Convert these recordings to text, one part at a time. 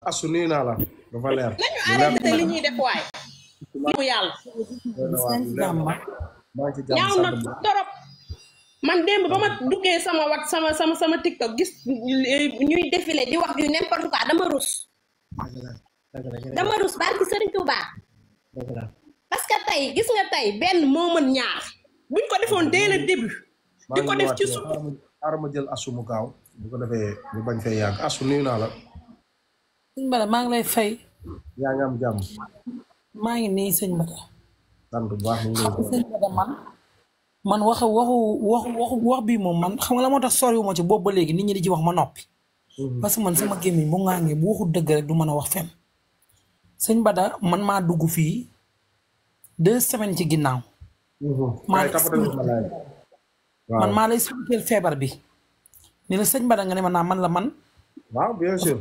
asu nuyu naa la dafa leer. nañu arrêté li ñuy def waay. mu yàlla. ñaaw na torop. man démb ba ma duggee sama wat sama TikTok gis ñuy défilé di wax yu n'importe quoi dama rus. dama rus barki Serigne Touba. parce que tey gis nga tey benn moo mën ñaar. buñ ko defoon dès le début. di ko def ci suuf. ma jël asu mu gaaw bu ko defee ñu bañ fay yàgg asu nuyu naa la. sëñ Bada maa ngi lay fay. yaa ngi am jàmm. maa ngi nii sëñ Bada. sant bu baax mu ngi lay sëñ Bada man wax bii moom man xam nga la moo tax soriwuma ci boobu ba léegi nit ñi di ci wax ma noppi. parce que man sama gémmiñ bu ngaangee bu waxul dëgg rek du mën a wax fenn. sëñ Bada man maa dugg fii 2 semaines ci ginnaaw. man maa lay expliquer feebar bi. ni la sëñ Bada nga ne ma naa man la man. waaw bien sûr.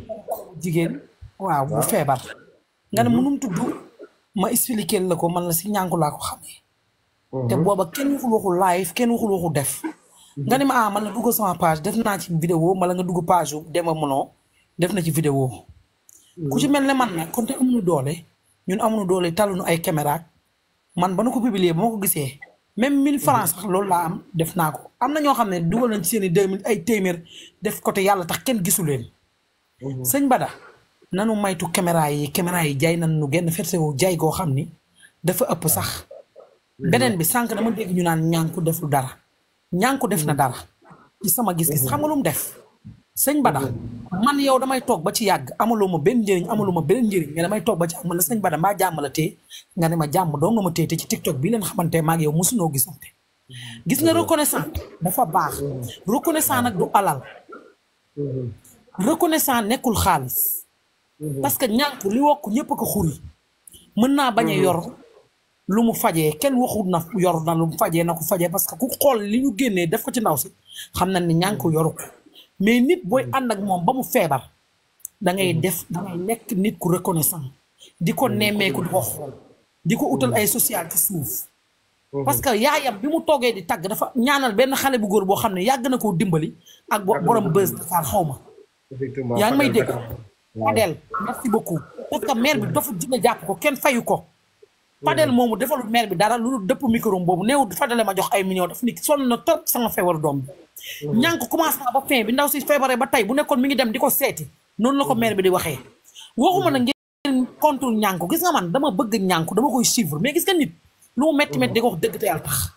jigéen waaw bu feebar. nga ne mënum tudd ma expliquer la ko man la si ñànku laa ko xamee. te booba kenn waxul live kenn waxul def. nga ne ma man la dugg sama page def naa ci vidéo mala nga dugg page yu Demba Mono def na ci vidéo. ku ci mel ne man nag kon te amuñu doole ñun amuñu doole taluñu ay caméra man ba nu ko publier ba ma ko gisee même 1000 francs sax loolu laa am def naa ko am na ñoo xam ne dugal nañ ci seen i 2000 ay téeméer def côté yàlla tax kenn gisu leen. sëñ Bada nanu maytu caméra yi jaay nañ nu genn fersewu jaay goo xam ni dafa ëpp sax. beneen bi sànq dama dégg ñu naan ñànku deful dara ñànku def na dara ci sama gis-gis xam nga lu mu def. sëñ Bada man yow damay toog ba ci yàgg amaloo ma benn njëriñ amaloo ma benn njëriñ mais damay toog ba ci yàgg man la sëñ Bada mbaa jàmm la tee nga ne ma jàmm doo nga ma tee te ci TikTok bi leen xamante maag yow mosunoo gisante. gis nga reconnaissant dafa baax. reconnaissant nag du alal. reconnaissant nekkul xaalis. parce que ñànku li wokk ñëpp a ko xuri mën naa bañ a yor lu mu fajee kenn waxul na yor na lu mu fajee na ko fajee parce que ku xool li ñu génnee def ko ci ndaw si xam na ni ñànku yoru ko mais nit booy ànd ak moom ba mu feebar da ngay nekk nit ku reconnaissant di ko nemmeeku di ko xool di ko utal ay social ci suuf. parce que yaayam bi mu toogee di tagg dafa ñaanal benn xale bu góor boo xam ne yàgg na koo dimbali ak borom bës Dakar xaw ma. yaa ngi may dégg. Fadel merci beaucoup parce que maire bi dafa dina jàpp ko kenn fayu ko. Fadel moomu defalul maire bi dara lu dëpp micro boobu néew Fadel ma jox ay millions daf ni sonn na trop sama feebaru doom bi. ñànk commencement ba fin bi ndaw si feebaree ba tey bu nekkoon mi ngi dem di ko seeti noonu la ko maire bi di waxee. waxuma na ngeen contre ñànk gis nga man dama bëgg ñànk dama koy suivre mais gis nga nit lu mu métti di ko wax dëgg te yàlla tax.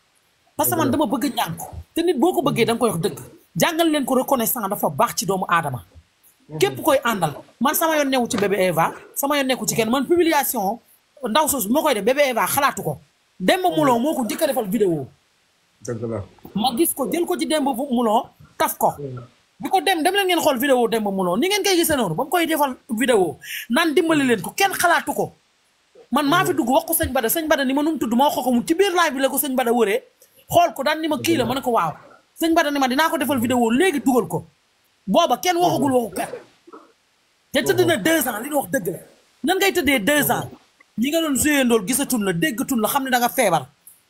parce que man dama bëgg ñànk te nit boo ko bëggee da nga koy wax dëgg jàngal leen ko reconnaissant dafa baax ci doomu aadama. képp koy àndal man sama yoon newu ci bébé Eva sama yoon nekku ci kenn man publication ndaw soosu moo koy def bébé Eva xalaatu ko Demba Moulon moo ko njëkk a defal vidéo. dëgg la ma gis ko jël ko ci Demba Moulon taf ko. bi ko dem leen ngeen xool vidéo Demba Moulon ni ngeen koy gisee noonu ba mu koy defal vidéo naan dimbali leen ko kenn xalaatu ko. man maa fi dugg wax ko sëñ Bada ni ma nu mu tudd ma wax ko mu ci biir live bi la ko sëñ Bada wëree xool ko daan ni ma kii la ma ne ko waaw sëñ Bada ni ma dinaa ko defal vidéo léegi dugal ko. booba kenn waxagul waxu kat te tëdd na 2 ans li ñu wax dëgg la nan ngay tëddee 2 ans ñi nga doon joué ndool gisatun la déggatun la xam ne da nga feebar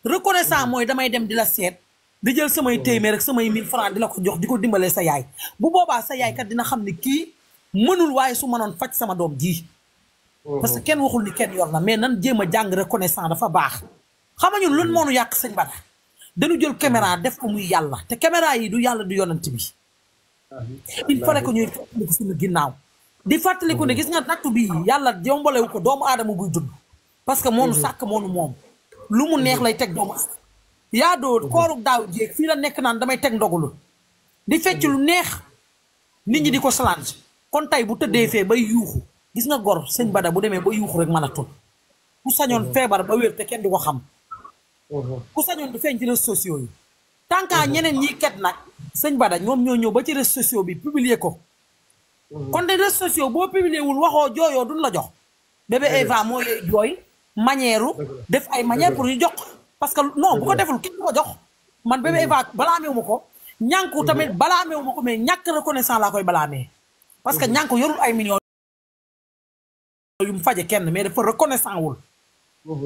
reconnaissant mooy damay dem di la seet di jël samay téeméer rek samay 1000 francs di la ko jox di ko dimbalee sa yaay bu boobaa sa yaay kat dina xam ne kii mënul waaye su mënoon faj sama doom ji. parce que kenn waxul ni kenn yor na mais nan jéem a jàng reconnaissant dafa baax. xam nga ñun lu moo nu yàq sëñ Bada dañu jël caméra def ko muy yàlla te caméra yi du yàlla du yonent bi. il fallait que ñuy fàttaliku suñu ginnaaw di fàttaliku ne gis nga nattu bi yàlla yombalewu ko doomu aadama buy dund parce que moonu sàkk moonu moom lu mu neex lay teg doomu aadama yaa doo kooru daaw jéeg fii la nekk naan damay teg ndogulu di fecc lu neex nit ñi di ko salange kon tey bu tëddee fee bay yuuxu gis nga gor sëñ Bada bu demee ba yuuxu rek mën a tul ku sañoon feebar ba wér te kenn du ko xam ku sañoon du feeñ ci réseaux sociaux yi tant que ñeneen ñiy ket nag sëñ Bada ñoom ñoo ñëw ba ci réseaux sociaux bi publier ko kon de réseaux sociaux boo publier wul waxoo jooyoo duñ la jox bébé Eva moo yooy jooy manière def ay manière pour ñu jox parce que non bu ko deful kenn du ko jox man bébé Eva balaa meewu ma ko ñànku tamit balaa meewu ma ko mais ñàkk reconnaissant laa koy balaa mee parce que ñànku yorul ay millions yu mu faje kenn mais dafa reconnaissant wul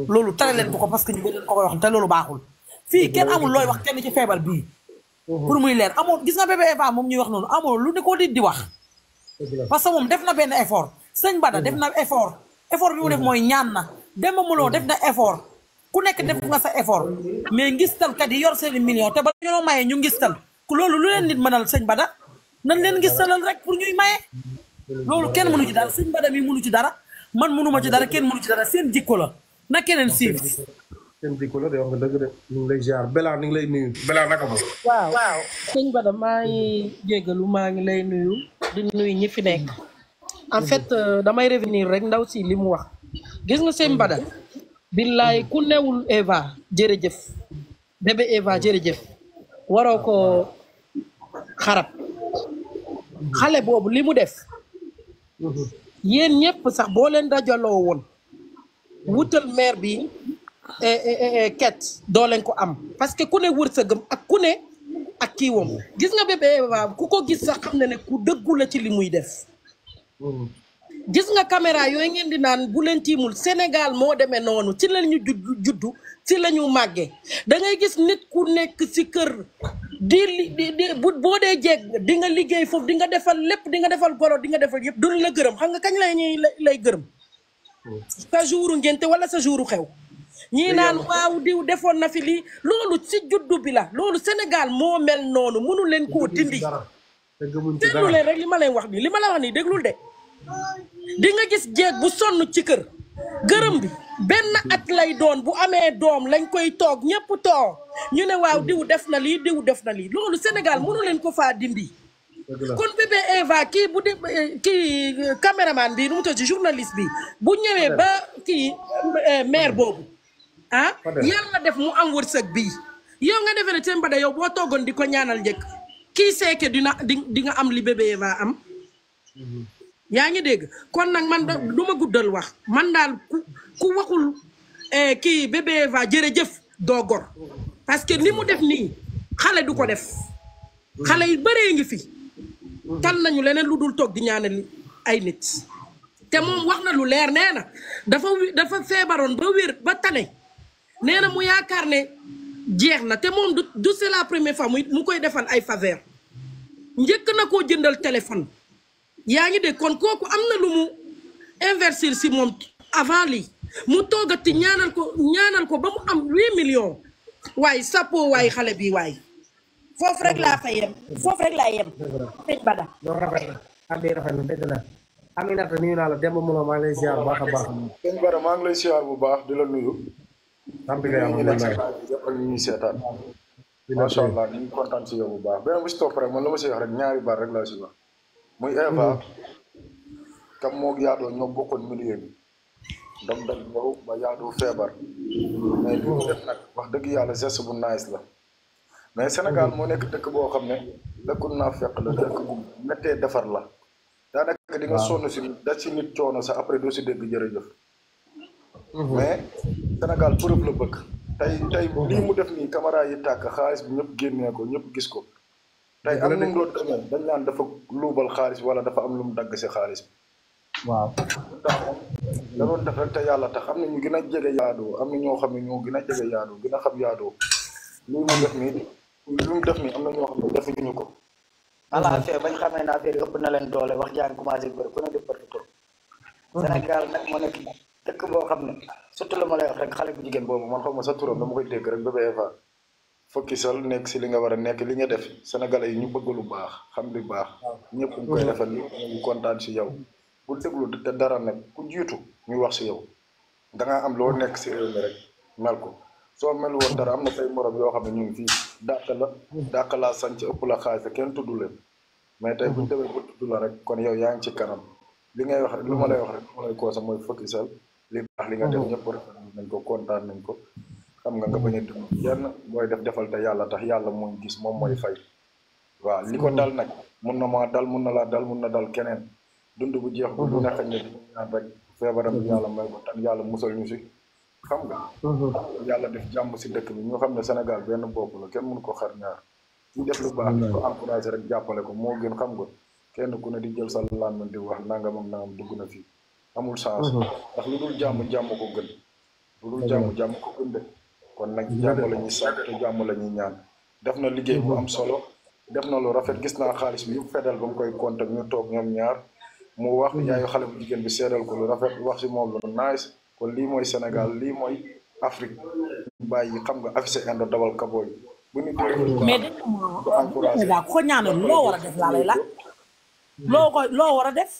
loolu tere leen ko parce que ñu leen ko koy wax te loolu baaxul fii kenn amul looy wax kenn ci feebar bii pour muy leer amoo gis nga bébé Eva moom ñuy wax noonu amoo lu ne ko di wax parce que moom def na benn effort sëñ Bada def na effort bi mu def mooy ñaan na Demba Muloo def na effort ku nekk def nga sa effort mais ngistalkat yi yor seeni million te ba ñoo maye ñu ngistal loolu lu leen nit mënal sëñ Bada nan leen ngistalal rek pour ñuy maye loolu kenn mënu ci dara sëñ Bada mi mënu ci dara man mënuma ci dara kenn mënu ci dara seen jikko la na keneen siif seen jikko la de wax nga dëgg de ñu ngi lay ziar Bella ni ngi lay nuyu Bella naka ba waaw sëñ Bada maa ngi jégalu maa ngi lay nuyu di nuyu ñi fi nekk en fait damay revenir rek ndaw si li mu wax gis nga sëñ Bada billaay ku newul Eva jërëjëf bébé Eva jërëjëf waroo ko xarab xale boobu li mu def yéen ñëpp sax boo leen dajaloo woon wutal maire bi ket doo leen ko am parce que ku ne wërsëgam ak ku ne ak kii wam gis nga bébé Eva ku ko gis sax xam ne ne ku dëggu la ci li muy def gis nga caméra yooyu ngeen di naan bu leen tiimul Sénégal moo demee noonu ci la ñu juddu ci la ñu màggee da ngay gis nit ku nekk ci kër di boo dee jeeg di nga liggéey foofu di nga defal lépp di nga defal goro di nga defal yëpp duñ la gërëm xam nga kañ la ñuy lay gërëm sa jouru ngénte wala sa jouru xew ñii naan waaw diw defoon na fi lii loolu ci juddu bi la loolu Sénégal moo mel noonu mënu leen koo dindi déglu leen rek li ma leen wax nii li ma la wax nii déglul de di nga gis jeeg bu sonn ci kër gërëm bi benn at lay doon bu amee doom lañ koy toog ñëpp toog ñu ne waaw diw def na lii diw def na lii loolu Sénégal mënu leen ko faa dindi kon bébé Eva kii bu de kii caméraman bi nu mu tudd ci journaliste bi bu ñëwee ba kii maire boobu ah yàlla def mu am wërsëg bii yow nga defee ne seen Bada yow boo toogoon di ko ñaanal njëkk kii seeke di nga am li bébé Eva am yaa ngi dégg kon nag man du ma guddal wax man daal ku waxul kii bébé Eva jërëjëf doo gor parce que li mu def nii xale du ko def xale yi bëree ngi fi tal nañu leneen lu dul toog di ñaanal ay nit te moom wax na lu leer nee na dafa feebaroon ba wér ba tane nee na mu yaakaar ne jeex na te moom du c'est la première fois mu koy defal ay faveur njëkk na koo jëndal téléphone yaa ngi dégg kon kooku am na lu mu investir si moom avant lii mu toogati ñaanal ko ba mu am 8 millions waaye sapo waaye xale bi waaye foofu rek laa fa yem foofu rek laa yem sëñ Bada loolu rafet na abi rafet na dëgg la Aminata nuyu naa la Demba Muloo maa ngi lay ziar bu baax a baax sëñ Bada maa ngi lay ziar bu baax di la nuyu sant nga yàlla yëpp ak ñu ñuy seetaan macha allah ñu ngi kontaan si yow bu baax beneen bu si topp rek man la ma si wax rek ñaari baat rek laa si wax muy Eva kam moog yaadoo ñoo bokkoon milieu bi dam yow ba yaadoo feebar mais li mu def nag wax dëgg yàlla geste bu nice la mais Sénégal moo nekk dëkk boo xam ne dëkku naa fekk la dëkk bu méttee defar la daanaka di nga sonn si da si nit coono sax après doo si dégg jërëjëf mais Sénégal preuve la bëgg tey lii mu def nii caméra yi tàkk xaalis bi ñëpp génnee ko ñëpp gis ko tey am nu mu doon demee dañ naan dafa luubal xaalis wala dafa am lu mu dagg si xaalis bi waaw tax da doon def rek te yàlla tax am na ñu gën a jege yaadoo am na ñoo xam ne ñoo gën a jege yaadoo gën a xam yaadoo lii mu def nii lu mu def nii am na ñoo xam ne defuñu ko voilà fee bañ xamee ne affaire yi ëpp na leen doole wax jaa ngi commencé bëri ku ne di bëri tur Sénégal nag moo nekk dëkk boo xam ne surtout la ma lay wax rek xale bu jigéen boobu man xaw ma sa turam dama koy dégg rek bébé Eva fokki sal nekk si li nga war a nekk li nga def Sénégalais yi ñu bëgg lu baax xam li baax ñëpp ñu koy defal ñu ngi kontaan si yow bu déglu te dara nag ku jiitu ñu wax si yow dangaa am loo nekk si réew mi rek mel ko soo mel woon dara am na say morom yoo xam ne ñu ngi fii dàq laa sanc ëpp la xaalis te kenn tudd leen mais tey buñu demee ba tudd la rek kon yow yaa ngi ci kanam li ngay wax rek lu ma lay wax rek lu ma lay koosa mooy fokki sal li baax li nga def ñëpp rafet nañ ko kontaan nañ ko xam nga bañ a déglu yenn booy defal te yàlla tax yàlla mooy gis moom mooy fay waaw li ko dal nag mun na maa dal mun na laa dal mun na dal keneen dund bu jeex bu lu ne xañ ne di ñaan rek feebaram bi yàlla may ko tan yàlla musal ñu si xam nga yàlla def jàmm si dëkk bi ñu xam ne Sénégal benn bopp la kenn mënu ko xar ñaar ñu def lu baax ko encouragé rek jàppale ko moo gën xam nga kenn ku ne di jël sa làmmiñ di wax nangamam nangam dugg na fii amul chance ndax lu dul jàmm ko gën lu dul jàmm ko gën de kon nag jàmm la ñuy sàkk te jàmm la ñuy ñaan def na liggéey bu am solo def na lu rafet gis naa xaalis bi yëpp fedal ba mu koy compter ñu toog ñoom ñaar mu wax yaayu xale bu jigéen bi seedal ko lu rafet wax si moom lu nice kon lii mooy Sénégal lii mooy Afrique bàyyi xam nga affiché indo dabal kabooy bu nit mais dégg ko ñaanal loo war a def laa lay laaj loo war a def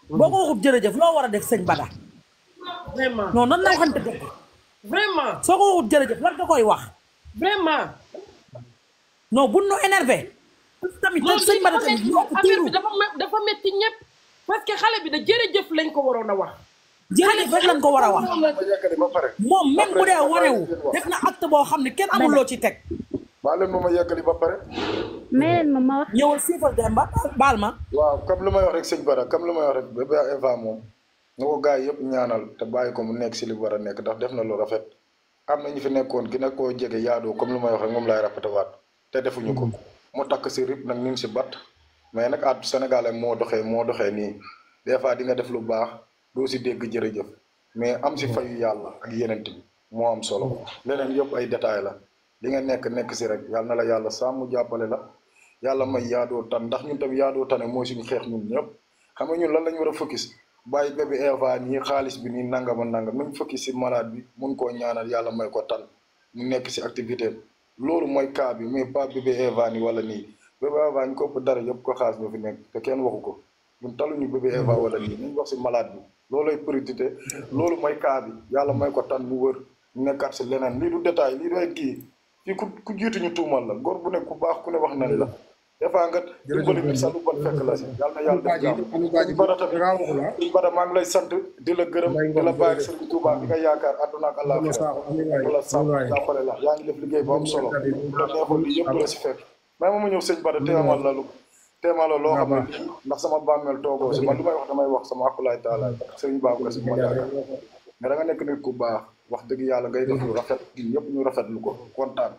boo ko waxut jërëjëf loo war a def sëñ Bada vraiment non nan la waxante dëgg vraiment soo ko waxut jërëjëf lan nga koy wax vraiment non bu nu énervé tamit non sëñ Bada tamit affaire bi dafa metti ñëpp parce que xale bi da jërëjëf lañ ko waroon a wax jërëjëf rek lañ ko war a wax ma yàggale ba pare moom même bu dee wanewu def na acte boo xam ne kenn amul loo ci teg baal leen ma yàggali ba pare may leen ma wax. ñëwal siifal Demba baal ma waaw comme lu may wax rek sëñ Bada comme lu may wax rek bébé Eva moom na ko gars yi yëpp ñaanal te bàyyi ko mu nekk si li war a nekk ndax def na lu rafet am na ñu fi nekkoon ki nag koo jege yaadoo comme lu may wax rek moom laay répété waat te defuñu ko mu takk si rib nag ñu ngi si bat mais nag at Sénégalais moo doxee nii des fois di nga def lu baax doo si dégg jërëjëf mais am si fayu yàlla ak yeneen bi moo am solo leneen yëpp ay détails la li nga nekk si rek yàlla na la yàlla sàmm jàppale la yàlla may yaadoo tan ndax ñun tam yaadoo tane mooy suñu xeex ñun ñëpp xam nga ñun lan lañu war a focus bàyyi bébé Eva nii xaalis bi nii nangama nangam nañ focus si malade bi mun koo ñaanal yàlla may ko tan mu nekk si activité loolu mooy cas bi mais pas bébé Eva nii wala nii bébé Eva ñu ko ëpp dara yëpp ko xaalis ñoo fi nekk te kenn waxu ko ñun taluñu bébé Eva wala nii nañ wax si malade bi loolay priorité loolu mooy cas bi yàlla may ko tan mu wër nekkaat si leneen lii du détail lii doy kii fii ku jiitu ñu tuumal la góor bu nekk ku baax ku ne wax nañ la des fois nga dimbali nit sax lu bon fekk la si yàlla na yàlla def jàmm suñu bada tamit suñu bada maa ngi lay sant di la gërëm di la bàyyi Serigne Touba bi nga yaakaar àdduna ak àllaaxira di la sant jàppale la yaa ngi def liggéey bu am solo la neexoon li yëpp la si fekk mais ma ñëw sëñ Bada teemal la loo xam ne ndax sama bàmmeel toogoo si man lu may wax damay wax sama akulaay taala Serigne Ba ko si moo yaakaar mais da nga nekk nit ku baax wax dëgg yàlla ngay def lu rafet gi ñëpp ñu rafetlu ko kontaan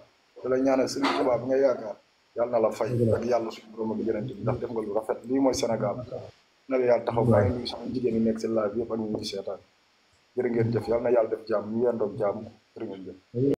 da la ñaanal Serigne Touba bi nga yaakaar yàlla na la fay ak yàlla suñu borom ak yeneen bi ndax def nga lu rafet lii mooy Sénégal na la yàlla taxaw baa ngi nuyu sama jigéen ñi nekk si live yëpp ak ñu ngi seetaan jërë ngeen jëf yàlla na yàlla def jàmm ñu yendoog jàmm jërë ngeen jëf